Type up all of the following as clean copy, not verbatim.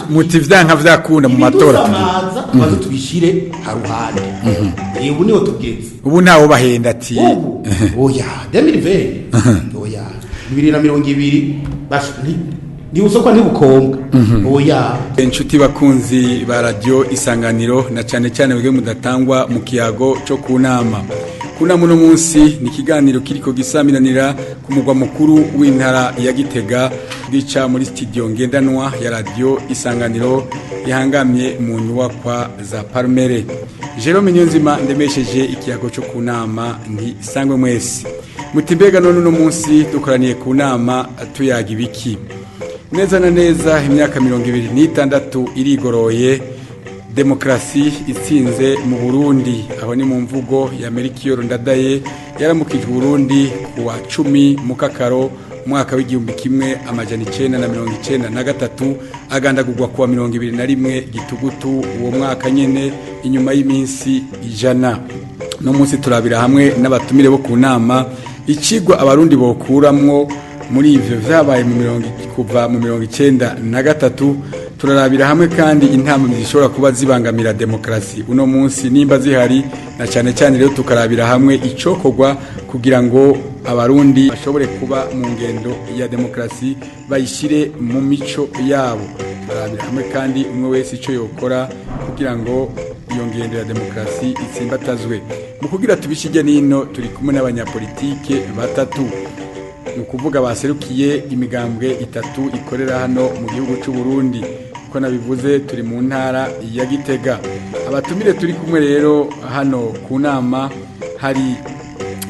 Muti vyanka vyakunda mu matora turi. Ibidusamaza tubanze tubishire haruhande. Ubu niho tugeze. Ubu ntawo bahenda ati Ubu oya, 2020, oya, 2020, ntiwusokwa, ntibukombwa, oya. Inshuti bakunzi ba Radio Isanganiro, na cyane cyane mwebwe mudatangwa mu kiyago cyo ku nama. Ku nama uno munsi ni ikiganiro kiriko gisamiranira ku mugwa mukuru w'intara ya Gitega, gica muri studio ngendanwa ya Radio Isanganiro ihangamye mu nyubakwa za Palmere. Jerome Niyonzima ndemesheje ikiyago cyo ku nama, nti sangwe mwese. Muti mbega none uno munsi dukoraniye ku nama tuyaga ibiki? Neza na neza imyaka 26 irigoroye demokarasi itsinze mu Burundi. Aho ni mu mvugo ya Melchior Ndadaye, yaramukijwe Burundi ku wa 10 Mukakaro umwaka w'1993, agandagurwa kuwa 21 Gitugutu uwo mwaka nyene, inyuma y'iminsi 100. No munsi turabira hamwe n'abatumire bo ku nama icigwa Abarundi bokuramwo muri ivyo vyabaye mu mirongo kuva mu 93. Turarabira hamwe kandi intambwe zishobora kuba zibangamira demokarasi uno munsi, nimba zihari, na cyane cyane rero tukarabira hamwe icokorwa kugira ngo Abarundi bashobore kuba mu ngendo ya demokarasi, bayishyire mu mico yabo. Turarabira hamwe kandi umwe wese ico yokora kugira ngo iyo ngendo ya demokarasi itsimbatazwe. Mu kugira tubishije nino, turi kumwe n'abanyapolitike batatu, ni ukuvuga baserukiye imigambwe itatu ikorera hano mu gihugu cy'u Burundi. Uko nabivuze, turi mu ntara ya Gitega. Abatumire turi kumwe rero hano ku nama, hari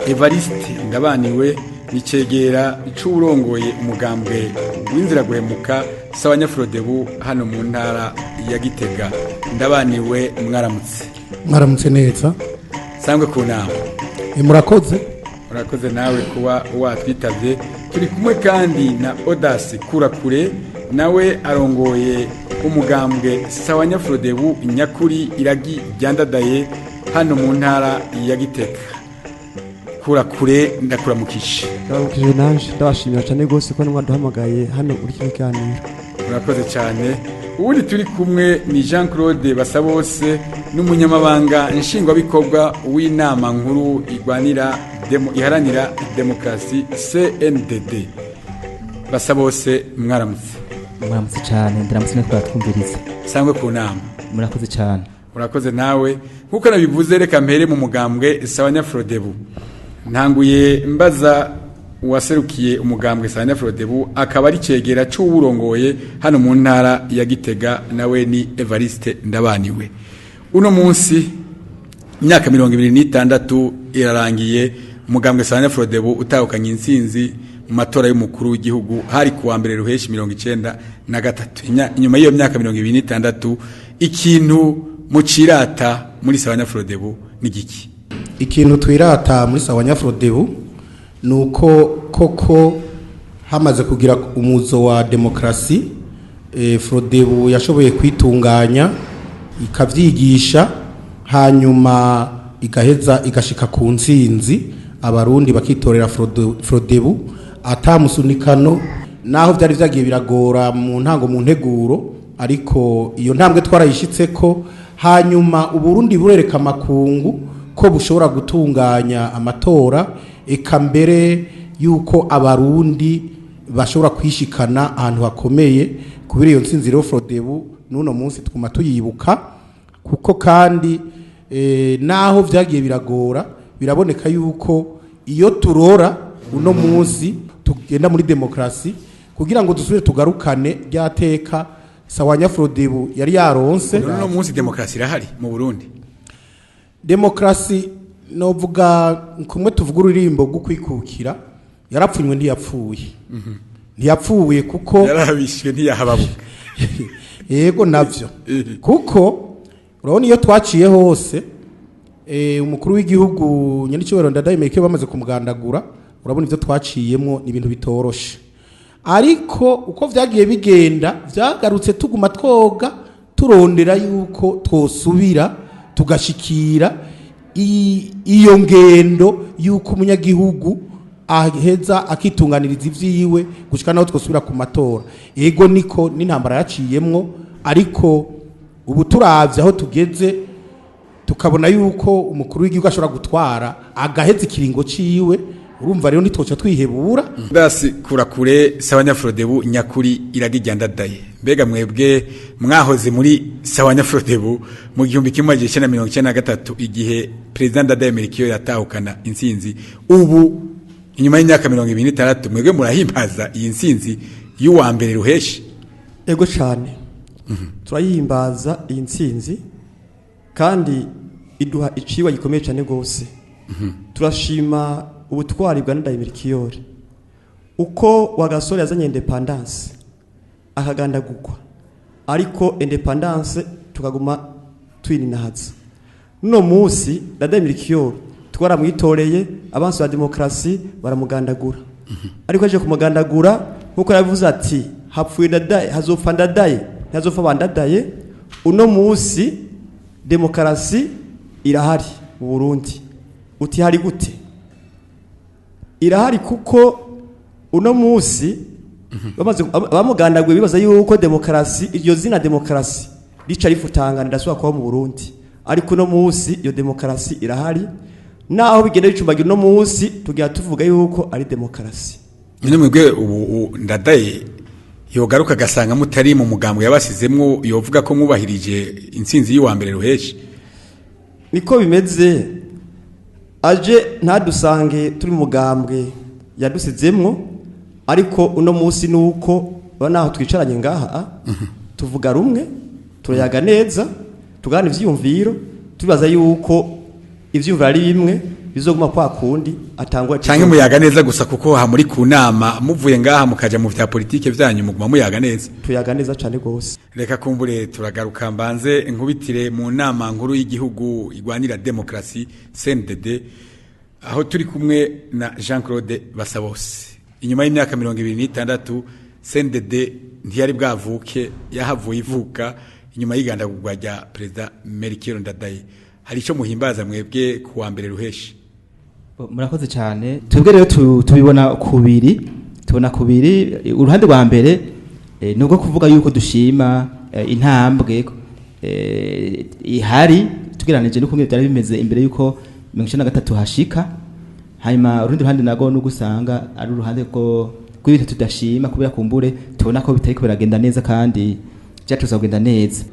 Evariste Ndabaniwe, ni cegera c'uwurongoye umugambwe w'inzira guhemuka s'Abanyafrodebu hano mu ntara ya Gitega. Ndabaniwe, mwaramutse? Mwaramutse neza. Sangwe ku nama. Murakoze. Urakoze nawe kuba watwitabye. Turi kumwe kandi na Odasi Kurakure, nawe arongoye umugambwe Sawanyafrodebu Nyakuri Iragi Ryandadaye hano mu ntara ya Gitega. Kurakure, ndakuramukije. Ndabaramukije nanje, ndabashimira cyane rwose ko mwaduhamagaye hano muri kino kiganiro. Murakoze cyane. Ubundi turi kumwe ni Jean Claude Basabose, n'umunyamabanga nshingwabikorwa w'inama nkuru igwanira iharanira demokarasi, CNDD. Basabose, mwaramutse? Mwaramutse cyane, ndaramutse no twumviriza. Sangwe ku nama. Murakoze cyane. Urakoze nawe. Nkuko nabivuze, reka mpere mu mugambwe Sawanyafrodebu. Ntanguye mbaza uwaserukiye umugambwe Sawanyafrodebu, akaba ari cegera c'uwurongoye hano mu ntara ya Gitega, nawe ni Evariste Ndabaniwe. Uno munsi imyaka 26 irarangiye umugambwe Sawanyafrodebu utahukanye intsinzi mu matora y'umukuru w'igihugu, hari kuwa mbere Ruheshi 93. Inyuma y'iyo myaka 26, ikintu mucirata muri Sawanyafrodebu ni giki? Ikintu twirata muri Sawanyafrodebu ni uko koko hamaze kugira umuzo wa demokarasi, Frodebu yashoboye kwitunganya, ikavyigisha, hanyuma igaheza igashika ku ntsinzi, Abarundi bakitorera Frodebu atamusunikano, naho vyari vyagiye biragora mu ntango, mu nteguro, ariko iyo ntambwe twarayishitseko. Hanyuma Uburundi burereka amakungu ko bushobora gutunganya amatora, eka mbere yuko Abarundi bashobora kwishikana ahantu hakomeye. Kubera iyo ntsinzi rero, Frodebu n'uno munsi twuma tuyibuka, kuko kandi naho vyagiye biragora, biraboneka yuko iyo turora uno munsi tugenda muri demokrasi kugira ngo dusubire tugarukane ryateka Sawanyafrodebu yari yaronse. None uno munsi demokarasi irahari mu Burundi? Demokrasi, novuga kumwe tuvuga ururimbo rwo kwikukira, yarapfunywe ntiyapfuye. Ntiyapfuye kuko Yarabishwe ntiyahababuka. Yego, navyo, kuko urabona iyo twaciye hose, umukuru w'igihugu nyenicubahiro Ndadaye Melchior bamaze kumugandagura, urabona ivyo twaciyemwo ni ibintu bitoroshe, ariko uko vyagiye bigenda vyagarutse, tuguma twoga turondera yuko twosubira tugashikira iyo ngendo yuko umunyagihugu Aheza akitunganiriza ivyiwe gushika naho twosubira ku matora. Ego, niko n'intambara yaciyemwo, ariko ubu turavye aho tugeze, tukabona yuko umukuru w'igihugu ashobora gutwara agaheza ikiringo ciwe, urumva rero ntitwoca twihebura. Basi kurakure Sawanya Frodebu nyakuri iragi Ndadaye. Mbega mwebwe mwahoze muri Sawanya Frodebu mu 1993, igihe President Ndadaye Melchior yatahukana intsinzi, ubu inyuma y'imyaka 26 mwebwe murahimbaza iyi ntsinzi y'uwa mbere ruheshi? Ego cyane, turayihimbaza iyi ntsinzi kandi iduha iciwa gikomeye cyane rwose. Turashima ubutwari bwa Ndadaye Melchior, uko Rwagasore yazanye indépendance akagandagurwa, ariko indépendance tukaguma twininahaza. Nuno munsi Ndadaye Melchior twaramwitoreye, abansi ba demokarasi baramugandagura, ariko aje kumugandagura nkuko yavuze ati hapfuye Ndadaye, hazopfa Ndadaye, ntazopfa bandadaye. Uno munsi demokarasi irahari mu Burundi. Uti hari gute? Irahari kuko uno munsi bamaze bamugandaguye bibaza yuko demokarasi, iryo zina demokarasi rica rifutangana, ridasubira kuba mu Burundi, ariko uno munsi iyo demokarasi irahari, naho bigenda bicumbagira. Uno munsi tugira tuvuga yuko ari demokarasi. Nyine mwebwe ubu Ndadaye yogaruka agasanga mutari mu mugambwe yabasizemwo, yovuga ko mwubahirije intsinzi y'uwa mbere ruheshi? Niko bimeze. Aje ntadusange turi mu mugambwe yadusizemwo, ariko uno munsi nuko naho twicaranye ngaha tuvuga rumwe, turayaga neza, tugana ivyiyumviro, tubaza yuko ivyiyumviro ari bimwe bizoguma kwa kundi atangwa. Canke muyaga neza gusa kuko ha muri ku nama, muvuye ngaha mukaja mu vya politike vyanyu muguma muyaga neza? Tuyaga neza cane gose. Reka kumbure turagaruka, mbanze nkubitire mu nama nkuru y'igihugu igwanira demokrasi CNDD, aho turi kumwe na Jean Claude Basabose. Inyuma y'imyaka 26 CNDD ntiyari bwavuke, yahavuye ivuka inyuma y'igandagurwa rya Perezida Melchior Ndadaye. Hari ico muhimbaza mwebwe ku wa mbere ruheshi? Murakoze cyane. Twebwe rero tubibona kubiri, tubona kubiri. Uruhande rwa mbere nubwo kuvuga yuko dushima intambwe ihari tugereranije n'uko byari bimeze imbere yuko 93 hashika. Hanyuma urundi ruhande nago nuko usanga ari uruhande rwo rw'ibintu tudashima, kubera kumbure tubona ko bitariko biragenda neza kandi byatuza kugenda neza.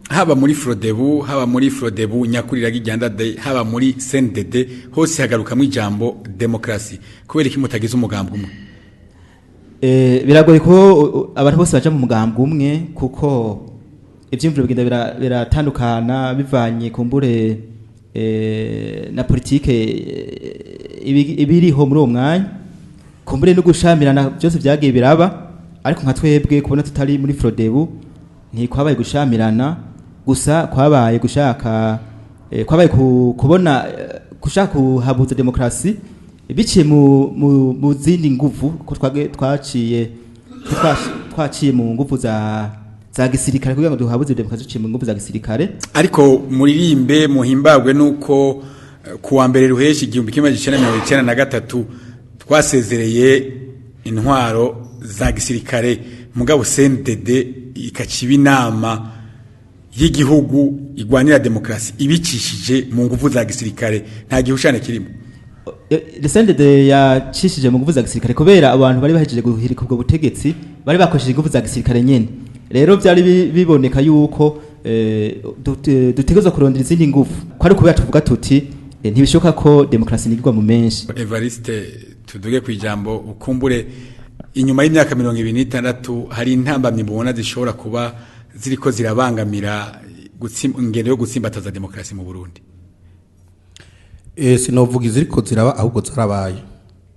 Haba muri Frodebu, haba muri Frodebu nyakurira Ndadaye, haba muri CNDD, hose hagarukamwo ijambo demokrasi. Kubera iki mutagize umugambi umwe? Biragoye ko abantu bose baja mu mugambwe umwe, kuko ivyiyumviro bigenda biratandukana bivanye kumbure na politike ibiriho muri uwo mwanya, kumbure no gushamirana byose vyagiye biraba. Ariko nka twebwe kubona tutari muri Frodebu ntikwabaye gushamirana gusa, kwabaye gushaka kwabaye kubona gushaka kuhabuza demokrasi biciye mu zindi nguvu, ko twaciye twaciye mu nguvu za gisirikare kugira ngo duhabuze demokarasi duciye mu nguvu za gisirikare. Ariko muririmbe muhimbagwe nuko ku wa mbere ruheshi 1993 twasezereye intwaro za gisirikare, mugabo CNDD ikaciba inama y'igihugu igwanira demokrasi ibicishije mu nguvu za gisirikare. Nta gihushane kirimo? CNDD yacishije mu nguvu za gisirikare kubera abantu bari bahejeje guhirika ubwo butegetsi bari bakoresheje inguvu za gisirikare nyene. Rero byari biboneka yuko dutegerezwa kurondera izindi nguvu, ko ari kubera tuvuga tuti ntibishoboka ko demokarasi nigirwa mu menshi. Evariste, tuduge ku ijambo. Ukumbure inyuma y'imyaka 26 hari intambamyi mubona zishobora kuba ziriko zirabangamira ingendo yo gutsimbataza demokarasi mu Burundi? Sinovuga iziriko ziraba, ahubwo zarabaye.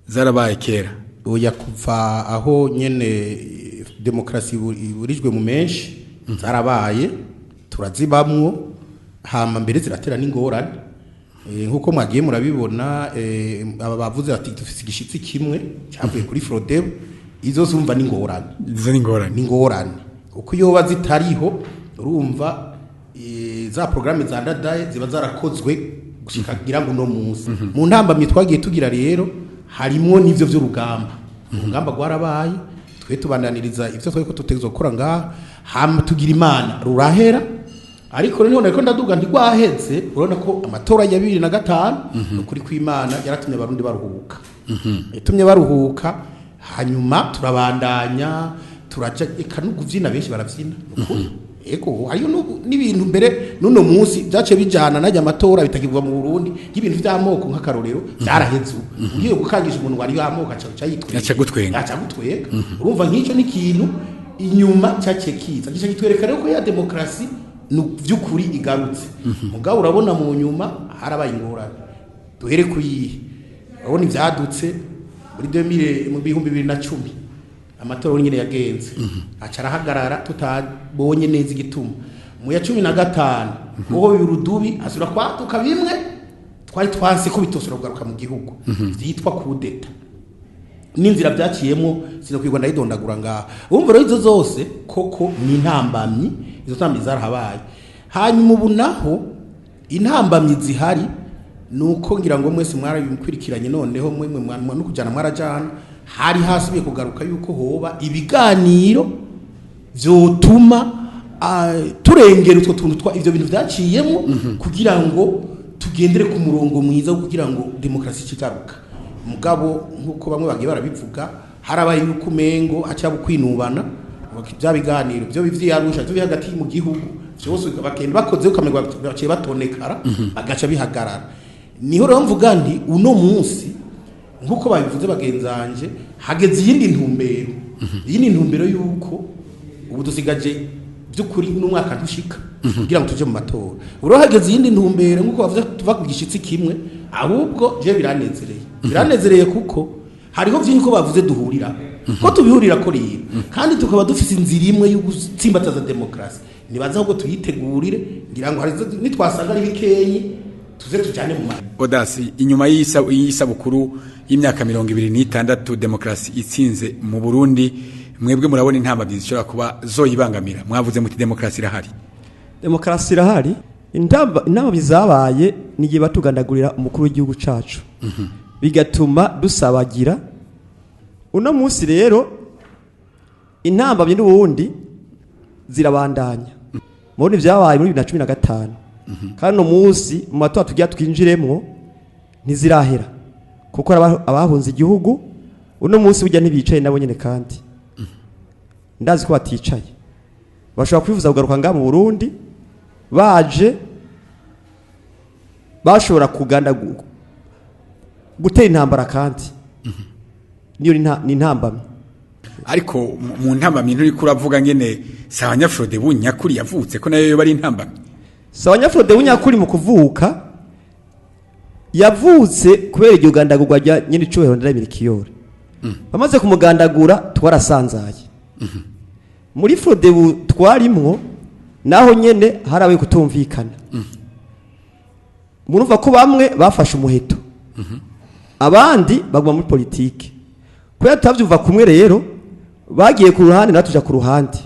Zarabaye kera? Oya, kuva aho nyene demokarasi iburijwe mu menshi zarabaye, turazibamwo, hama mbere ziratera n'ingorane. Nkuko mwagiye murabibona, aba bavuze bati dufise igishitsi kimwe cyavuye kuri Frodebu, izo zumva n'ingorane. Izo ni ingorane. N'ingorane, kuko iyo zitariho urumva za programme za Ndadaye ziba zarakozwe gushika ngira ngo no munsi. Mu ntambamyi twagiye tugira rero Harimwo n'ivyo vy'urugamba. Urugamba rwarabaye, twe tubandaniriza ivyo twari ko tutegerezwa gukora ngaha, hama tugira Imana rurahera. Ariko rero nariko ndaduga, ntigwaheze. Urabona ko amatora ya 2005, ukuri kw'Imana, yaratumye Abarundi baruhuka, yatumye baruhuka. Hanyuma turabandanya, turaja eka no kuvyina, benshi baravyina, nukuri. Ego, hariyo n'ibintu mbere n'uno munsi byaciye bijana najya amatora bitakivugwa mu Burundi, nk'ibintu vy'amoko, nk'akarorero, byaraheze ubu. Ugiye gukangisha umuntu wari y'amoko, aca yitwenga. Aca gutwenga. Aca gutwenga. Urumva nk'icyo ni ikintu inyuma cyaciye kiza gica kitwereka rero ko ya demokarasi ni vy'ukuri igarutse. Mugabo urabona mu nyuma harabaye ingorane. Duhere kuyihe? Urabona ivyadutse muri 2000, mu 2010, amatora nyine yagenze aca arahagarara tutabonye neza igituma. Mu ya 15 uho birudubi asura kwaduka bimwe twari twanse ko bitosora kugaruka mu gihugu, vyitwa kudeta, n'inzira byaciyemo sinokwirwa ndayidondagura ngaha. Urumva rero izo zose koko ni intambamyi, izo ntambamyi zarahabaye. Hanyuma ubu naho intambamyi zihari ni uko ngira ngo mwese mwarabikurikiranye, noneho mwe no kujyana mwarajana, hari hasubiye kugaruka yuko hoba ibiganiro vyotuma turengera utwo tuntu twa ivyo bintu vyaciyemo, kugira ngo tugendere ku murongo mwiza wo kugira ngo demokarasi ikigaruka. Mugabo nkuko bamwe bagiye barabivuga, harabaye yuko umengo haca kwinubana bya biganiro byo bivyarusha byo hagati mu gihugu byose, bakenda bakoze ukamerwa baciye batonekara, bagaca bihagarara. Niho rero mvuga nti uno munsi, nkuko babivuze bagenzanje, hageze iyindi ntumbero, iyindi ntumbero yuko ubu dusigaje by'ukuri n'umwaka ntushika kugira ngo tuje mu matora. Ubu rero hageze iyindi ntumbero, nkuko bavuze, tuva ku gishitsi kimwe. Ahubwo je biranezereye, biranezereye kuko hariho byinshi ko bavuze duhurira ko tubihurira ko rero, kandi tukaba dufise inzira imwe yo gutsimbataza demokarasi. Nibaza ahubwo tuyitegurire, ngira ngo hari nitwasanga ari bikeyi tuze tujane mu ma Odasi, inyuma y'isabukuru y'imyaka 26 demokarasi itsinze mu Burundi, mwebwe murabona intambamyi zishobora kuba zoyibangamira? Mwavuze muti demokarasi irahari. Demokarasi irahari. Intambamyi zabaye n'igihe batugandagurira umukuru w'igihugu cacu, bigatuma dusabagira. Uno munsi rero intambamyi n'ubundi zirabandanya. Mubona ibyabaye muri 2015, kandi uno munsi mu matora tugira twinjiremwo ntizirahera, kuko hari abahunze igihugu uno munsi burya ntibicaye nabo nyene, kandi ndazi ko baticaye, bashobora kwifuza kugaruka ngaha mu Burundi. Baje bashobora kuganda gutera intambara, kandi niyo ni intambamyi. Ariko mu ntambamyi nturi kuravuga ngene Sahwanya Frodebu nyakuri yavutse, ko nayo yoba ari intambamyi? Sahwanya Frodebu nyakuri mu kuvuka yavutse kubera iryo gandagurwa rya nyene icubahiro Ndadaye Melchior. Bamaze kumugandagura twarasanzaye muri Frodebu twarimwo, naho nyene harabaye kutumvikana. Murumva ko bamwe bafashe umuheto, abandi baguma muri politike. Kubera tutavyumva kumwe rero, bagiye ku ruhande, natwe tuja ku ruhande.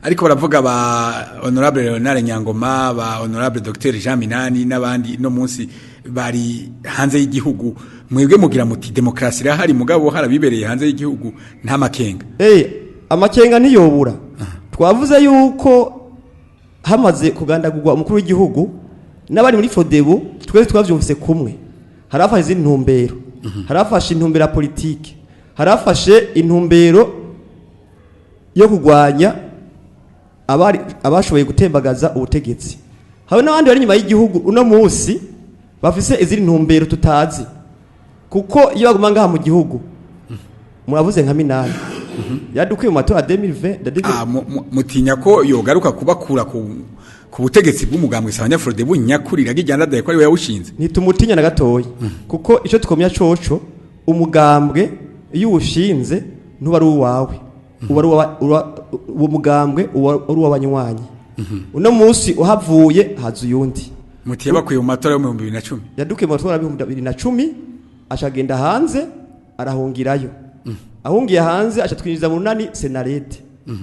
Ariko baravuga ba honorable Leonard Nyangoma, ba honorable Dr Jean Minani n'abandi no munsi bari hanze y'igihugu. Mwebwe mugira muti demokarasi irahari, mugabo harabibereye hanze y'igihugu, nta makenga? Amakenga ntiyobura. Twavuze yuko hamaze kugandagurwa umukuru w'igihugu n'abari muri Frodebu twese twavyumvise kumwe. Harafashe izindi ntumbero, harafashe intumbero ya politike, harafashe intumbero yo kugwanya abari abashoboye gutembagaza ubutegetsi. Hari n'abandi bari inyuma y'igihugu uno munsi bafise izindi ntumbero tutazi, kuko iyo baguma ngaha mu gihugu, muravuze nka Minani yadukuye mu matora 2020 Ah, mutinya ko yogaruka kubakura ku butegetsi bw'umugambwe Sahwanya Frodebu nyakuri iragi Ndadaye ko ari we yawushinze? Ntitumutinya na gatoya, kuko icyo twomya coco, umugambwe iyo uwushinze ntuba ari uwawe, uba ari uwo mugambwe uba ari uw'abanywanyi. Uno munsi uhavuye haza uyundi. Muti yabakuye mu matora yo mu 2010? Yadukuye mu matora y'2010, acagenda hanze, arahungirayo. Ahungiye hanze aca twinjiza mu runani Senarede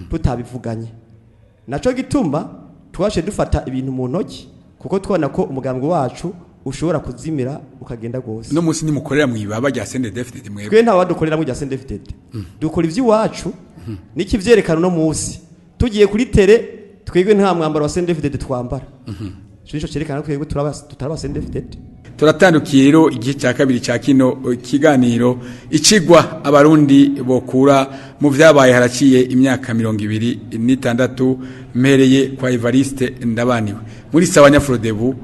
tutabivuganye. Naco gituma twashe dufata ibintu mu ntoki, kuko tubona ko umugambwe wacu ushobora kuzimira ukagenda gose. No munsi nimukorera mu ibaba rya CNDD-FDD mwebwe? Twe nta badukorera mu rya CNDD-FDD, dukora ivy'iwacu. N'ikivyerekana, uno munsi tugiye kuri terrain, twebwe nta mwambaro wa CNDD-FDD twambara. Ico nico cerekana ko twebwe tutaraba CNDD-FDD. Turatandukiye rero igice cya kabiri cya kino kiganiro, icigwa abarundi bokura mu vyabaye haraciye imyaka 26. Mpereye kwa Evariste Ndabaniwe muri Sawa Frodebu,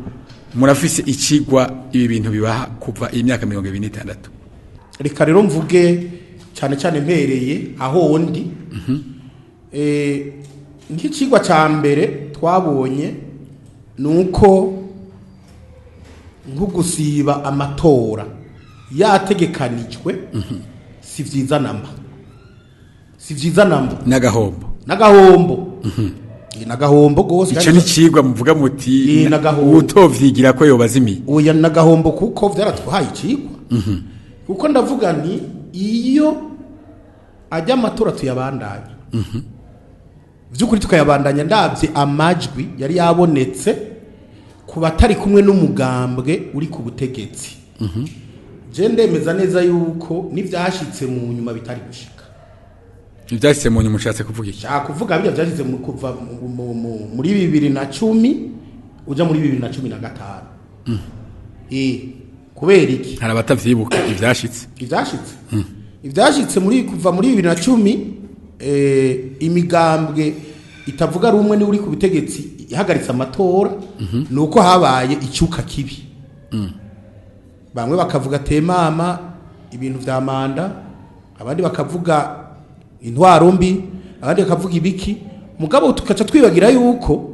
murafise icigwa ibi bintu bibaha kuva iyi myaka 26? Reka rero mvuge cyane cyane mpereye aho ndi. Nk'icigwa cya mbere twabonye ni uko nko gusiba amatora yategekanijwe si vyiza namba, si vyiza namba. N'agahombo. N'agahombo. N'agahombo gose. Ico ni cigwa muvuga muti N'agahombo. utovyigira ko yobazimiye. Oya, n'agahombo, kuko vyaratwaye icigwa, kuko ndavuga nti iyo ajya amatora tuyabandanya by'ukuri, tukayabandanya, ndabye amajwi yari yabonetse ku batari kumwe n'umugambwe uri ku butegetsi, je ndemeza neza yuko n'ivyashitse mu nyuma bitari gushika. Ivyahise mu nyuma ushatse kuvuga iki? Nshaka kuvuga bijya vyashitse mu kuva muri 2010 uja muri 2015. Kubera iki? Hari abatavyibuka ivyashitse. Ivyashitse muri kuva muri 2010, imigambwe itavuga rumwe ni uri ku butegetsi ihagaritse amatora, nuko habaye icyuka kibi. Bamwe bakavuga temama ibintu vya manda, abandi bakavuga intwaro mbi, abandi bakavuga ibiki. Mugabo tukaca twibagira yuko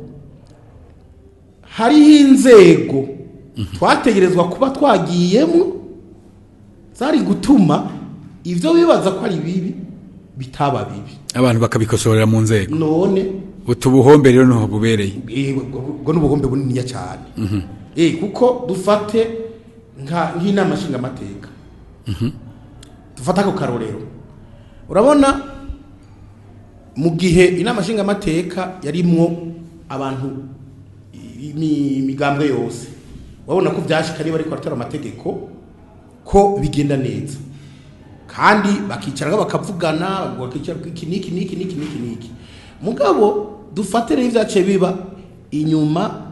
hariho inzego twategerezwa kuba twagiyemo zari gutuma ivyo bibaza ko ari bibi bitaba bibi. Abantu bakabikosorera mu nzego. None utubuhombe rero niho bubereye. Ubwo n'ubuhombe buniniya cyane. Kuko dufate nk'inama nshingamateka, dufate ako karorero. Urabona mu gihe inama nshingamateka yarimwo abantu imigambwe yose, wabona ko vyashika niba ariko baratora amategeko ko bigenda neza, kandi bakicara bakavugana, bakicara iki niki niki niki niki niki. Mugabo dufate rero ivyaciye biba inyuma,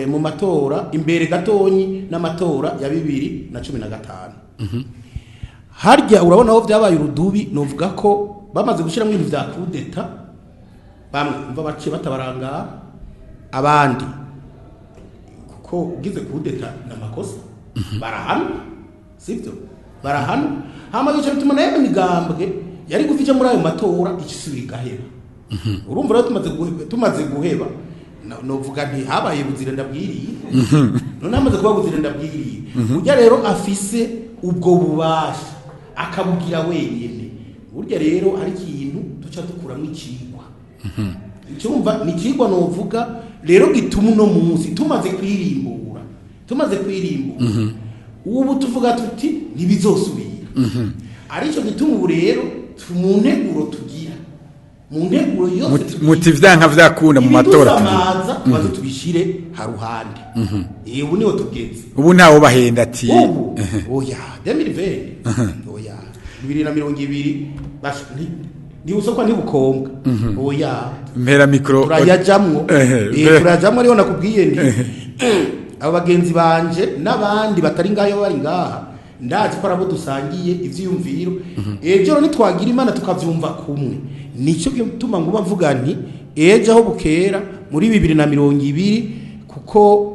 mu matora imbere gatonyi n'amatora ya 2015, harya urabona aho vyabaye urudubi. Novuga ko bamaze gushiramo ibintu vya coup d'état, bamwe umva baciye batabarangara abandi, kuko ugize coup d'état n'amakosa barahanwa, sibyo? Barahanwa. Hama bica bituma nayo migambwe yari guvije muri ayo matora icisubira igaheba. Urumva rero tumaze guheba, novuga nti habaye buzira ndabwiriye. None hamaze kuba buzira ndabwiriye, burya rero afise ubwo bubasha akabugira wenyene. Burya rero hari ikintu duca dukuramo icigwa. Icyumva ni ikigwa novuga rero gituma uno munsi tumaze kwirimbura ubu tuvuga tuti ntibizosubira. Aricyo gituma ubu rero mu nteguro tugira, mu nteguro yose tugira, Muti vyanka vyakunda mu matora tugiye. ibidusamaza tubanze tubishire haruhande. Ubu niho tugeze. Ubu ntawo bahenda ati Ubu oya, 2020, oya, 2020, basha ntibusokwa ntibukombwa, oya. Mpera micro. Turayajamwo. Turayajamwo. Ariho nakubwiye nti abo bagenzi banje n'abandi batari ngaho bari ngaha, ndazi ko arabo dusangiye ivyiyumviro. Ejo rero nitwagira Imana tukavyumva kumwe, nicyo gituma nguma mvuga nti ejo aho bukera muri 2020, kuko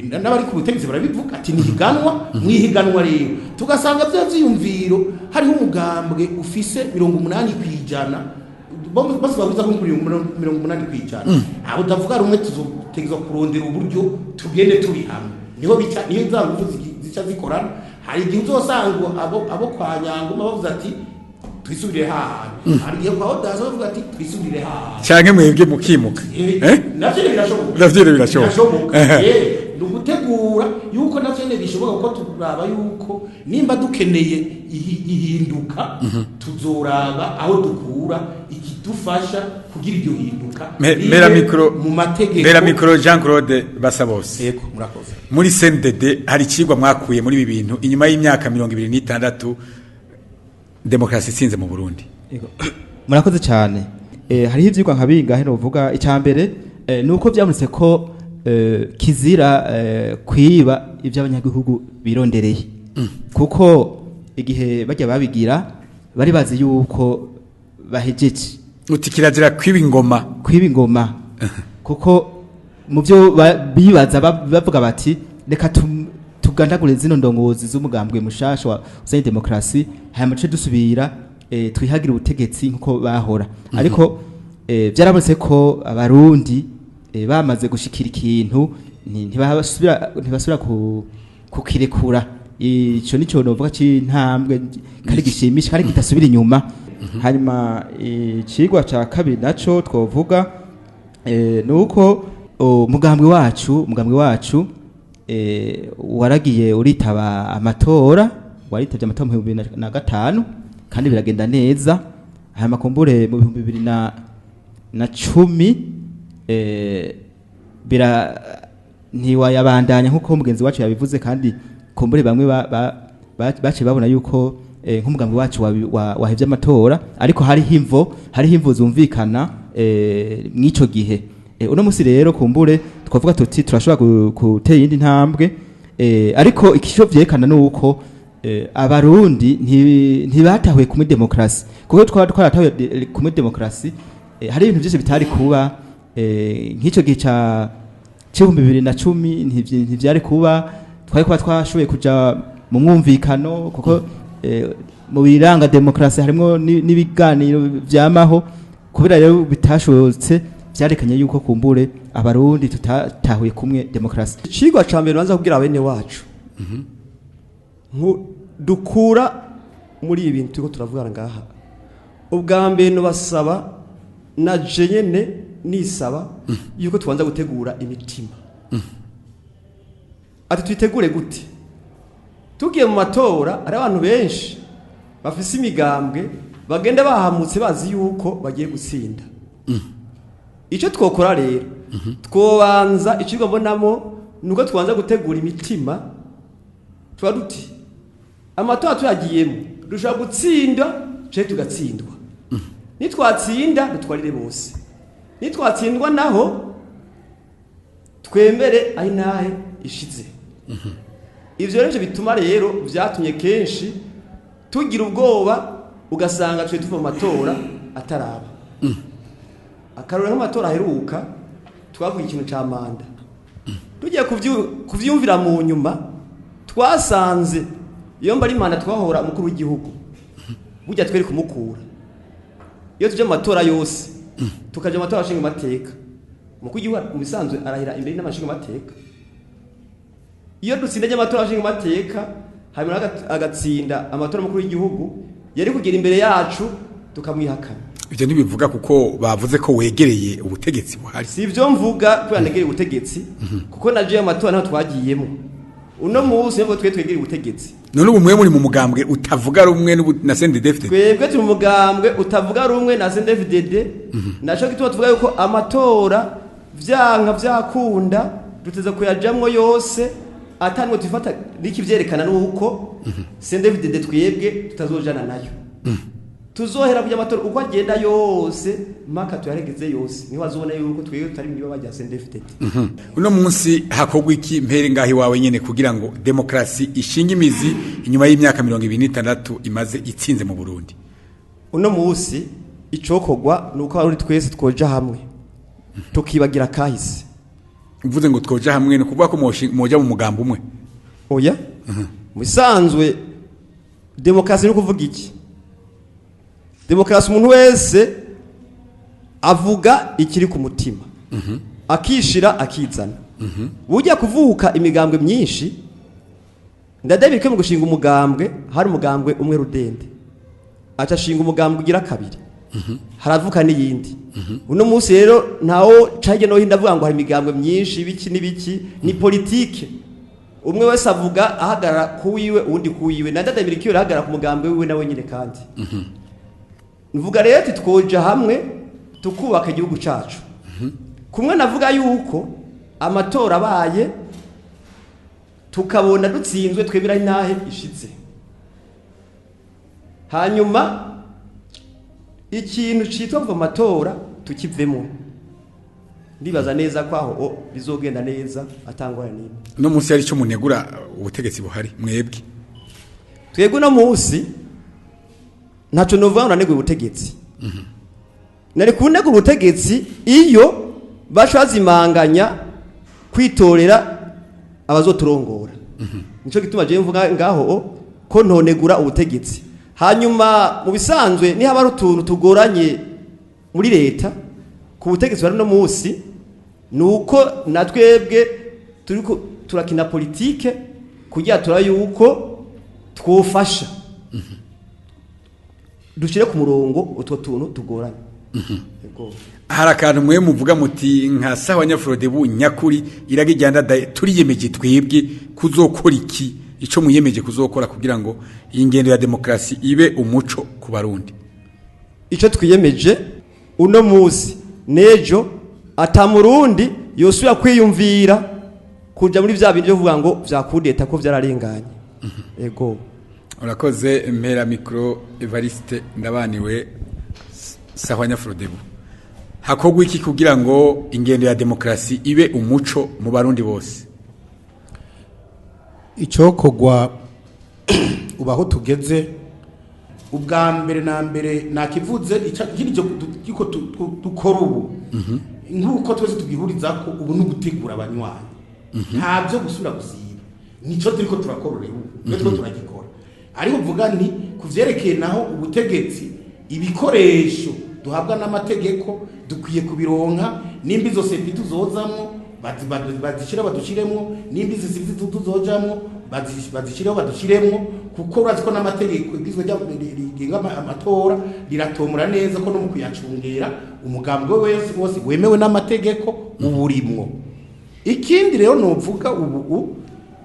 n'abari ku butegetsi barabivuga ati nihiganwa, mwihiganwa rero tugasanga vya vyiyumviro hariho umugambwe ufise 80%, bose bahuriza ko kuri 80%, aho utavuga rumwe tuzotegezwa kurondera uburyo tugende turi hamwe. Niho bica, niho za nguvu zica zikorana. Hari igihe uzosanga abo kwa Nyangoma bavuze ati twisubire hahandi, hari igihe kwa Odaso bavuga ati twisubire hahandi. Canke mwebwe mukimuka. Navyo birashoboka. Navyo birashoboka. Ni ugutegura. Bisigura yuko navyo nyene bishoboka, kuko turaba yuko nimba dukeneye ihinduka, tuzoraba aho dukura ikidufasha kugira iryo hinduka ribe Mera micro mu mategeko. Mera micro Jean Claude Basabose. Yego, murakoze. Muri CNDD hari icigwa mwakuye muri ibi bintu inyuma y'imyaka 26 demokarasi itsinze mu Burundi? Yego. Murakoze cyane. Hariho ivyigwa nka bingahe novuga. Icya mbere nuko byabonetse ko kizira kwiba ibyo abanyagihugu birondereye, kuko igihe bajya babigira bari bazi yuko bahejeje. Uti kirazira kwiba ingoma. Kwiba ingoma, kuko mu byo bibaza bavuga bati: "Reka tugandagure zino ndongozi z'umugambwe mushasha wa uzanye demokarasi, hanyuma duce dusubira twihagire ubutegetsi nkuko bahora." Ariko byarabonetse ko Abarundi bamaze gushikira ikintu ntibasubira kukirekura. Ico nico novuga c'intambwe kandi gishimisha kandi kidasubira inyuma. Hanyuma icigwa ca kabiri naco twovuga nuko umugambwe wacu waragiye uritaba amatora, waritavye amatora mu 2005 kandi biragenda neza. Hanyuma kumbure mu 2010 bira ntiwayabandanya nkuko mugenzi wacu yabivuze, kandi kumbure bamwe baciye babona yuko nk'umugambi wacu wahevye amatora, ariko hariho imvo zumvikana mw'ico gihe. Uno musi rero kumbure twavuga tuti turashobora gutera iyindi ntambwe, ariko ikico vyerekana nuko Abarundi ntibatahuye kumwe demokarasi, kuko twaba twaratahuye kumwe demokarasi, hari ibintu byinshi bitari kuba. Nk'ico gihe ca c'2010 ntivyari kuba, twari kuba twashoboye kuja mu mwumvikano, kuko mu biranga demokarasi harimo n'ibiganiro vyamaho. Kubera rero bitashobotse, vyarekanye yuko kumbure Abarundi tutatahuye kumwe demokarasi. Icigwa ca mbere banza kubwira bene wacu dukura muri ibi bintu turiko turavugana ngaha, ubwa mbere nubasaba na je nyene nisaba yuko tubanza gutegura imitima. Ati tuyitegure gute? Tugiye mu matora, hari abantu benshi bafise imigambwe bagenda bahamutse bazi yuko bagiye gutsinda. Icyo twokora rero, twobanza, icigwa mbonamo nuko tubanza gutegura imitima. Tuba duti amatora tuyagiyemo dushobora gutsinda canke tugatsindwa. Nitwatsinda dutwarire bose, nitwatsindwa naho twemere aho intahe ishize. Ivyo rero bituma rero vyatumye kenshi tugira ubwoba, ugasanga twe tuva mu matora ataraba. Akarore nk'amatora aheruka, twavuga ikintu ca manda, tugiye kuvyumvira mu nyuma twasanze iyo mba ari manda twahora umukuru w'igihugu burya tweri kumukura. Iyo tuje mu matora yose, tukaja mu matora ashinga amateka, umukuru w'igihugu mu bisanzwe arahira imbere y'inama nshinga amateka. Iyo dutsinda amatora ashinga amateka, hanyuma agatsinda amatora y'umukuru w'igihugu, yari kugera imbere yacu tukamwihakana. Ivyo ntibivuga kuko bavuze ko wegereye ubutegetsi buhari. Si ibyo mvuga kubera negereye ubutegetsi, kuko na jewe amatora ntaho twagiyemo. Uno munsi nibwo twe twegereye ubutegetsi. None ubu mwe muri mu mugambwe utavuga rumwe na CNDD-FDD? Twebwe turi mu mugambwe utavuga rumwe na CNDD-FDD. Naco gituma tuvuga yuko amatora vyanka vyakunda duteza kuyajamwo yose atanwe tufata. N'ikivyerekana nuko CNDD-FDD twebwe tutazojana nayo, tuzohera kuja amatora uko agenda yose mpaka tuyaregeze yose, niho azobona yuko twebwe tutari mu bajya CNDD-FDD. Uno munsi hakorwa iki, mpere ngaho iwawe nyene, kugira ngo demokarasi ishinge imizi inyuma y'imyaka 26 imaze itsinze mu Burundi? Uno munsi icokorwa ni uko Abarundi twese twoja hamwe tukibagira kahise. Mvuze ngo twoja hamwe, ni ukuvuga ko moja mu mugambi umwe? Oya, mu bisanzwe demokarasi ni ukuvuga iki? Demokarasi, umuntu wese avuga ikiri ku mutima, akishira akizana. Burya kuvuka imigambwe myinshi, ndadebike mu gushinga umugambwe, hari umugambwe umwe rudende, aca ashinga umugambwe ugira kabiri, haravuka n'iyindi. Uno munsi rero ntawo cage no hinda avuga ngo hari imigambwe myinshi, ibiki n'ibiki, ni politike. Umwe wese avuga ahagarara ku wiwe, uwundi ku wiwe, na Ndadaye Melchior ahagarara ku mugambi wiwe nawe nyine. Kandi mvuga rero ati twoja hamwe tukubaka igihugu cacu. Kumwe navuga yuko amatora abaye tukabona dutsinzwe, twemera intahe ishitse, hanyuma ikintu citwa kuva mu matora tukivemo. Ndibaza neza ko aho bizogenda neza atangora n'imwe. No munsi hari ico munegura ubutegetsi buhari mwebwe? Twebwe uno munsi ntaco novuga ngo nanegura ubutegetsi. Nari kunegura ubutegetsi iyo baca bazimanganya kwitorera abazoturongora. Nico gituma jewe mvuga ngaho ko ntonegura ubutegetsi. Hanyuma mu bisanzwe niho ari utuntu tugoranye muri leta ku butegetsi bari no munsi, nuko na twebwe turiko turakina politike kugira tura yuko twofasha dushire ku murongo utwo tuntu tugoranye. Yego. Hari akantu mwe muvuga muti nka sawa Nyafrodebu nyakuri iragi rya Ndadaye, turiyemeje twebwe kuzokora iki? Ico muyemeje kuzokora kugira ngo iyi ngendo ya demokrasi ibe umuco ku Barundi? Icyo twiyemeje uno munsi nejo, ata murundi yosubira kwiyumvira kuja muri vya bindi byo kuvuga ngo vya kudeta, ko vyararenganye. Yego. Urakoze. Mpera micro Evariste Ndabaniwe, sawa Nyafrodebu. Hakorwa iki kugira ngo ingendo ya demokrasi ibe umuco mu Barundi bose? Icyokorwa ubu aho tugeze, ubwa mbere na mbere nakivuze, ikindi ko dukora ubu nk'uko twese tugihuriza ko ubu ni ugutegura abanywanyi, nta byo gusubira gusiba. Nicyo turi ko turakora ubu, niyo turiko turagikora. Ariko mvuga nti ku vyerekeye naho ubutegetsi, ibikoresho duhabwa n'amategeko dukwiye kubironka. Nimba izo CEPI tuzozamwo, bazishire badushiremwo, nimba izo CEPI tuzojamwo, bazishireho badushiremwo, kuko urazi ko n'amategeko ibwirizwa rigenga amatora riratomora neza ko no mu kuyacungera umugambwe wese wose wemewe n'amategeko uburimwo. Ikindi rero novuga ubu,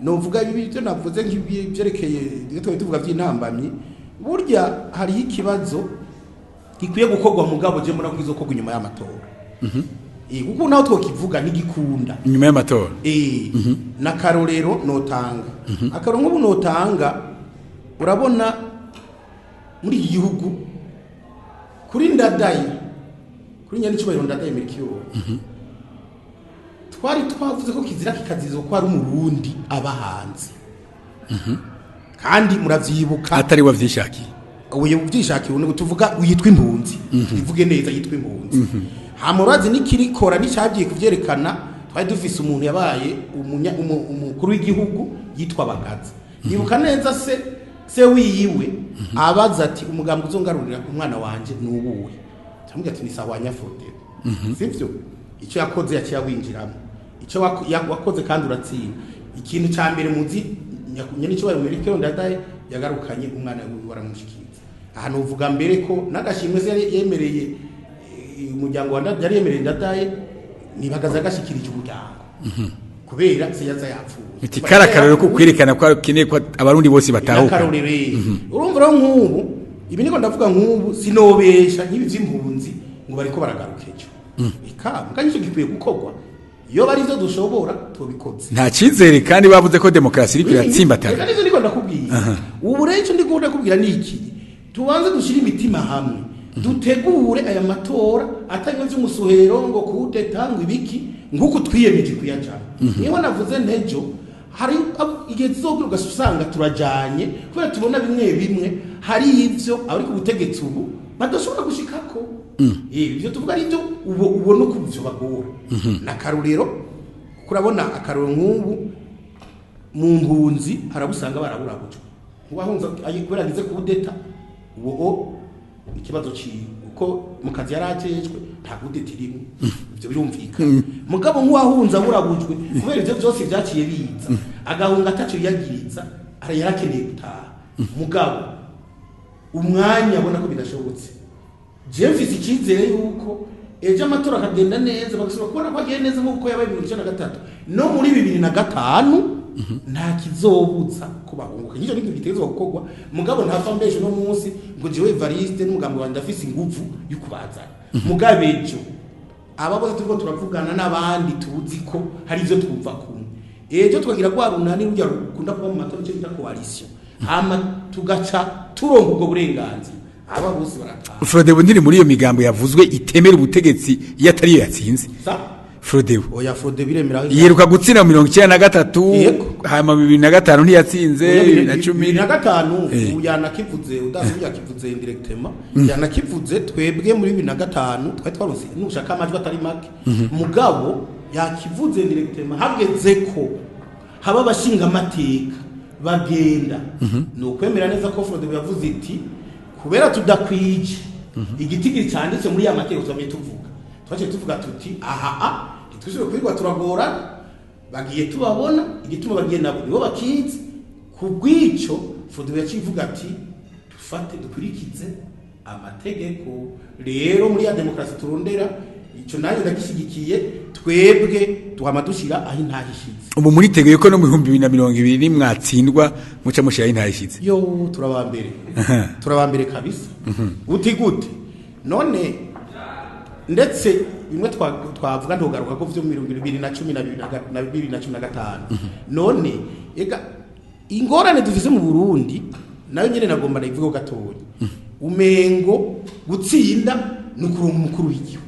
novuga ibi byo navuze nk'ibyerekeye ibyo twari tuvuga by'intambamyi. Burya hariho ikibazo gikwiye gukorwa, mugabo je mbona ko izokorwa inyuma y'amatora. Kuko naho twokivuga ntigikunda. Inyuma y'amatora. N'akarorero notanga, akarorero nk'ubu notanga, urabona muri iki gihugu kuri Ndadaye, kuri nyanicubahiro Ndadaye Melchior, twari twavuze ko kizira kikazizwa ko ari umurundi aba hanze, kandi muravyibuka. Atari wavyishakiye. Ubu ubyishakiye ubu tuvuga yitwa impunzi, tuvuge neza yitwa impunzi. Hama urazi n'ikirikora n'icyagiye kuvyerekana, twari dufise umuntu yabaye umukuru w'igihugu yitwa Bagaza. Ibuka neza se wiyiwe abaza ati: "Umugambi uzongarurira umwana wanje ni uwuhe?" Turamubwira ati: "Ni sawa Nyafrodero." Sivyo? Icyo yakoze, yaciye awinjiramo. Icyo wakoze kandi uratsinda. Ikintu cya mbere muzi, nyene icyo bari muri Ndadaye yagarukanye umwana wiwe, waramushikiriza. Ahantu uvuga mbere ko n'agashimwe se yari yemereye umuryango wa Ndadaye, yari yemereye Ndadaye, nibagaza agashikirije umuryango kubera se yaza yapfuye. Iti kari akarorero ko kwerekana ko akeneye ko abarundi bose batahuka. N'akarorero. Urumva rero nk'ubu ibi niko ndavuga, nk'ubu sinobesha nk'ibi vy'impunzi ngo bariko baragaruka ejo. Eka mbwa nicyo gikwiye gukorwa, iyo bari ivyo dushobora tubikoze. Nta cyizere kandi bavuze ko demokarasi iriko Reka iratsimbatara. Nivyo ndiko ndakubwira ubu rero. Icyo ndiko ndakubwira ni iki: tubanze dushyire imitima hamwe, dutegure aya matora atari vy'umusuhero ngo kudeta ngo ibiki, nk'uko twiyemeje kuyajana. Niyo navuze ntejo hari igihe tuzobwira ugasanga turajanye, kubera tubona bimwe bimwe hari ivyo abari ku butegetsi ubu badashobora gushikako. Ivyo tuvuga ari byo ubu ubona uko ivyo bagora. N'akarorero, kuko urabona akarorero nk'ubu mu mpunzi harabusanga baraburabujwe nk'uwahunze kubera agize kudeta. Uwo ikibazo ciwe uko mu kazi yari ajejwe nta kudeta irimo, ivyo birumvikana. Mugabo nk'uwahunze aburabujwe kubera ivyo byose vyaciye biza, agahunga ataco yiyagiriza, yarakeneye gutaha, mugabo umwanya abona ko bidashobotse. Jewe mfise icyizere yuko Ejo amatora akagenda neza, bagasubira kubona ko agiye neza nk'uko yabaye 93, no muri 2005 nta kizobuza ko bahunguka. Nicyo ni gitegerezwa gukorwa. Mugabo ntava mbeshe no munsi ngo jewe Evariste n'umugambi wanjye ndafise inguvu yo kubazana. Mugabo ejo aba bose turiko turavugana n'abandi tuzi ko hari ivyo twumva kumwe, ejo tukagira rwa runani rujya rukunda kuba mu matora, icyo bita coalition, hama tugaca turonka ubwo burenganzira, aba bose barataha. Frodebu ntiri muri iyo migambo yavuzwe itemera ubutegetsi iyo atari yo yatsinze? Sa? Frodebu. Oya, Frode biremera. Yiruka gutsinda mu 93. Yego. Hama 2005 ntiyatsinze, 2010. 2005. Ubu yanakivuze udasi, yakivuze indirectement, yanakivuze. Twebwe muri 2005 twari twaronse nushaka amajwi atari make, mugabo yakivuze indirectement, hageze ko haba abashinga amateka bagenda, ni ukwemera neza ko Frode yavuze iti kubera tudakwije igitigiri cyanditse muri ya mategeko twamye tuvuga, twaciye tuvuga tuti aha a ntitwisubire kwirwa turagorana, bagiye tubabona igituma bagiye nabo nibo bakizi. Ku bw'icyo Frode yaciye ivuga ati dufate dukurikize amategeko. Rero muri ya demokarasi turondera, icyo nanjye ndagishyigikiye. Twebwe tuhama dushyira aho intahe ishize. Ubu muriteguye ko no mu 2020 mwatsindwa muca mushiraho intahe ishize? Yo, turabambere, turabambere kabisa. Uti gute none? Ndetse bimwe twavuga ntugaruka ko vyo 2012 na 2015. None ega ingorane dufise mu Burundi nayo nyene nagomba ndayivuga gatoya, umengo gutsinda ni ukuronka umukuru w'igihugu.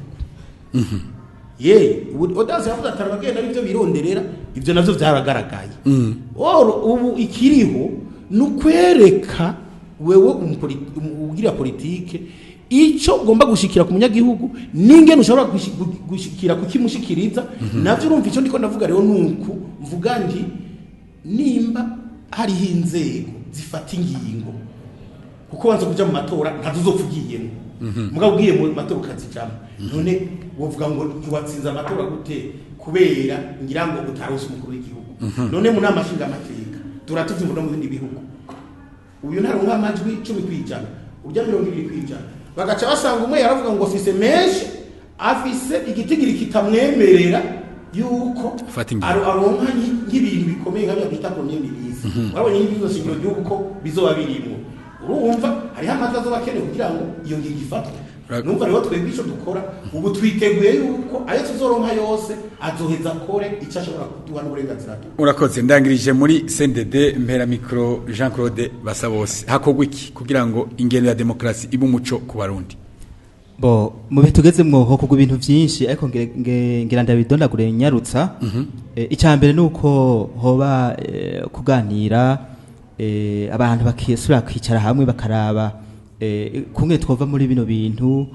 Ye ubu Odazi yavuze ati abagenda aribyo bironderera, ibyo navyo byaragaragaye. Oro ubu ikiriho ni ukwereka wewe ugira politike icyo ugomba gushikira ku munyagihugu n'ingene ushobora gushikira kukimushikiriza. Navyo urumva icyo ndiko ndavuga rero, nuku mvuga nti nimba hariho inzego zifata ingingo, kuko wanze kuja mu matora ntazuzopfa ugiyemo, mugabo ugiye mu matora ukazijamo, none wovuga ngo ntiwatsinze amatora gute? Kubera ngira ngo utaronse umukuru w'igihugu. None mu nama nshingamateka turatuvyumva no mu bindi bihugu, uyu ntaronka amajwi 10%, urya 20%, bagaca basanga umwe yaravuga ngo afise menshi, afise igitigiri kitamwemerera yuko Fata ingingo. Aronka nk'ibintu bikomeye nka bya bita premier ministre. Warabonye nk'ibyo shingiro ry'ubu ko bizoba birimwo, urumva hariho amajwi azoba akenewe kugira ngo iyo ngingo ifatwe. Numva rero twebwe ico dukora ubu, twiteguye yuko ayo tuzoronka yose azoheza akore icyo ashobora kuduha n'uburenganzira duha. Urakoze. Ndangirije muri CNDD, mpera micro Jean Claude Basabose. Hakorwa iki kugira ngo ingendo ya demokarasi ibe umuco ku Barundi? Bo mu bihe tugezemwo hokorwa ibintu vyinshi, ariko ngira ndabidondagure nyarutsa. Icya mbere ni uko hoba kuganira, abantu bakisubira kwicara hamwe bakaraba kumwe twova muri bino bintu,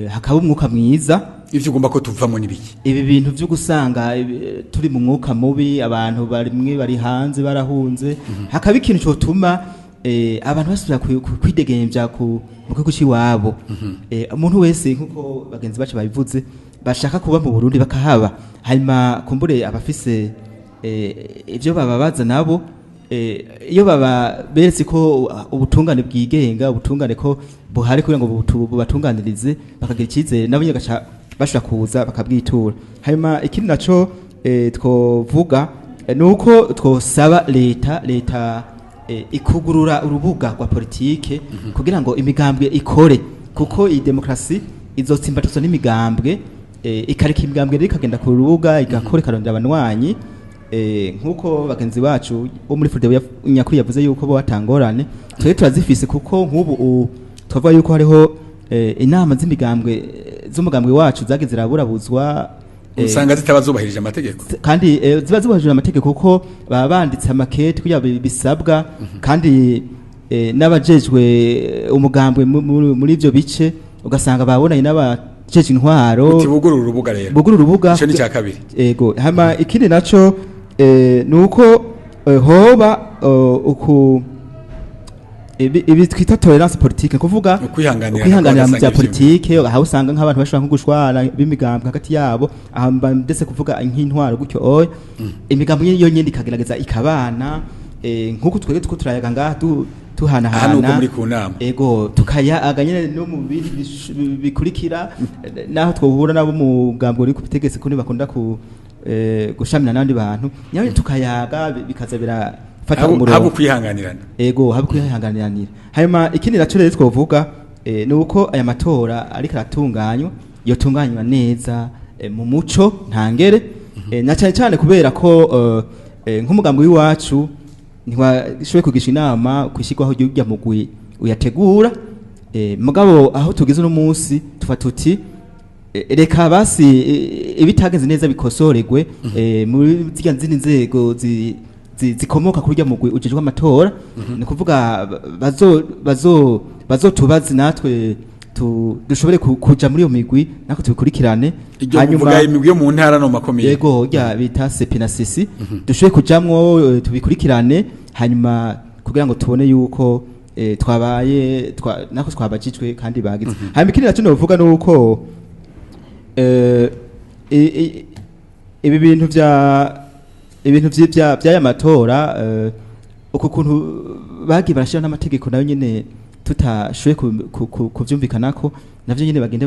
hakaba umwuka mwiza. Ivyo ugomba ko tuvamo n'ibiki? Ibi bintu byo gusanga turi mu mwuka mubi, abantu barimwe bari hanze barahunze, hakaba ikintu cyotuma abantu basubira kwidegemvya mu gihugu c'iwabo. Umuntu wese, nkuko bagenzi bacu babivuze, bashaka kuba mu Burundi bakahaba, hanyuma kumbure abafise ivyo bababaza nabo, iyo baba beretse ko ubutungane bwigenga, ubutungane ko buhari kugira ngo bubatunganirize, bakagira icyizere, nabo nyine bagaca bashobora kuza bakabwitura. Hanyuma ikindi naco twovuga ni uko twosaba leta ikugurura urubuga rwa politike kugira ngo imigambwe ikore, kuko iyi demokarasi izotsimbatazwa n'imigambwe. Ikareka imigambwe rero ikagenda ku rubuga, igakora, ikarondera abanywanyi. Nk'uko bagenzi bacu bo muri Frodebu nyakuri yavuze yuko bo batangorane, twebwe turazifise, kuko nk'ubu twavuga yuko hariho inama z'imigambwe z'umugambwe wacu zagize ziraburabuzwa. Usanga zitaba zubahirije amategeko. Kandi ziba zubahirije amategeko, kuko baba banditse amakete kugira bisabwa, kandi n'abajejwe umugambwe muri ivyo bice ugasanga babonanye n'abajejwe intwaro. Uti bugurura urubuga rero. Bugurura urubuga. Ico ni icya kabiri. Ego. Hama ikindi naco nuko hoba uku ibi twita tolerance politique, kuvuga ukwihanganira, ukwihanganira mu bya kw'abadasangira ivyiyumviro. politike, aho usanga nk'abantu bashobora nko gushwana b'imigambwe hagati yabo, aha mba ndetse kuvuga nk'intwaro gutyo oya, imigambwe yo nyene ikagerageza ikabana, nk'uko twebwe tuko turayaga ngaha. tuhanahana. Aha nuko muri ku nama. Ego, tukayaga nyene no mu bindi bikurikira, naho twohura nabo mu bwambwe uri ku butegetsi, kundi bakunda ku gushamira n'abandi bantu nyawe, tukayaga bikaza birafata umurongo. Haba ukwihanganirana. Ego, habe kwihanganiranira. Hanyuma ikindi naco rero twovuga ni uko aya matora ariko aratunganywa, yotunganywa neza mu muco ntangere, na cyane cyane kubera ko nk'umugambi w'iwacu ntiwashoboye kugisha inama kwishyirwaho ry'urya mugwi uyategura. Mugabo aho tugeze uno munsi tufa tuti reka basi ibitagenze neza bikosoregwe muri zirya zindi nzego zikomoka kuri urya mugwi ujejwe amatora, ni kuvuga bazo bazo bazotubazi natwe dushobore kuja muri iyo migwi nako tubikurikirane. Iryo kuvuga imigwi yo mu ntara no makomeye. Yego, rya bita CEPI na CECI, dushobore kujamwo tubikurikirane, hanyuma kugira ngo tubone yuko twabaye nako twabajijwe kandi bagize. Hanyuma ikindi nacyo novuga nuko ibi bintu vya ibintu vy'aya matora, uku kuntu bagiye barashira n'amategeko nayo nyene tutashoboye kuvyumvikanako, navyo nyene bagende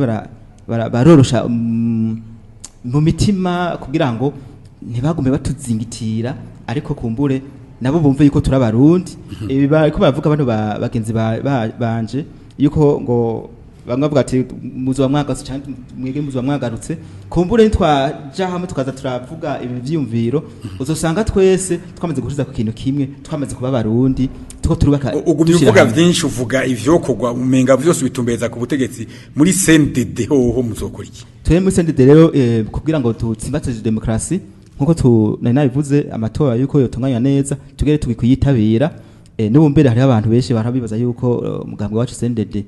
barorosha mu mitima kugira ngo ntibagume batuzingitira, ariko kumbure nabo bumve yuko turi Abarundi. Ibi bariko baravuga bano bagenzi banje yuko ngo bamwe bavuga ati muzoba mwagarutse canke mwege muzoba mwagarutse, kumbure nitwaja hamwe tukaza turavuga ibi vyiyumviro, uzosanga twese twamaze guhuriza ku kintu kimwe, twamaze kuba Abarundi tuko turubaka. Ugumye dushira uvuga hamwe. Vyinshi uvuga, ivyokorwa umenga vyose bitumbereza ku butegetsi. Muri CNDD hoho muzokora iki? Twebwe muri CNDD rero, kugira ngo tutsimbatse demokarasi nkuko tu nari nabivuze, amatora yuko yotunganywa neza tugere tukuyitabira. N'ubu mbere hariho abantu benshi barabibaza yuko umugambwe wacu CNDD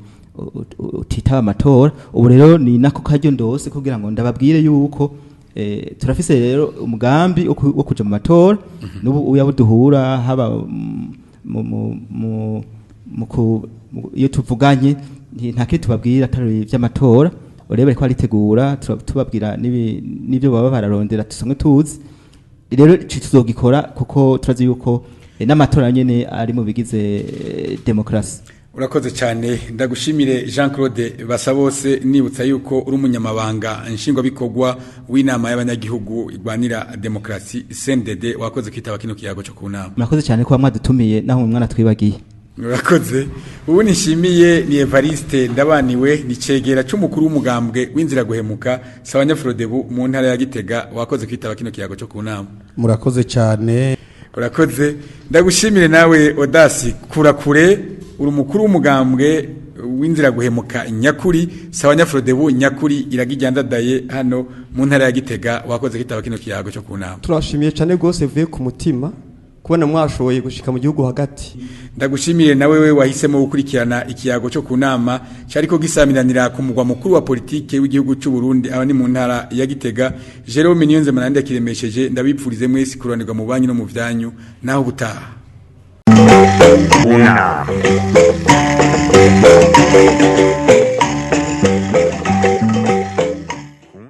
utitaba amatora. Ubu rero ni nako karyo ndose kugira ngo ndababwire yuko turafise rero umugambi wo kuja mu matora. N'ubu uya duhura haba iyo tuvuganye nta kindi tubabwira atari ivy'amatora. Urebe bariko baritegura, tubabwira n'ibyo baba bararondera dusanzwe tuzi. Rero ico tuzogikora kuko turazi yuko n'amatora nyene ari mu bigize demokarasi. Urakoze cyane, ndagushimire Jean Claude Basabose. Nibutsa yuko uri umunyamabanga nshingwabikorwa w'inama y'abanyagihugu igwanira demokarasi CNDD. Wakoze kwitaba kino kiyago cyo ku nama. Murakoze cyane kuba mwadutumiye naho mwana twibagiye. Urakoze. Ubu nishimiye ni Evariste Ndabaniwe, ni cegera c'umukuru w'umugambwe w'inzira guhemuka Sawanya Frodebu mu ntara ya Gitega. Wakoze kwitaba kino kiyago cyo ku nama. Murakoze cyane. Urakoze. Ndagushimire nawe Odasi Kurakure, uri umukuru w'umugambwe w'inzira guhemuka nyakuri Sawanya Frodebu nyakuri iragijyandadaye hano mu ntara ya Gitega. Wakoze kwitaba kino kiyago cyo ku nama. Turashimiye cyane rwose vuye ku mutima kubona mwashoboye gushika mu gihugu hagati. Ndagushimire nawe we wahisemo gukurikirana ikiyago cyo ku nama cyariko gisamiranira ku mugwa mukuru wa politike w'igihugu cy'u Burundi, aba ni mu ntara ya Gitega. Jerome Niyonzema nande kiremesheje, ndabipfurize mwese kuranirwa mu banyu no mu vyanyu. Naho butaha. Unama.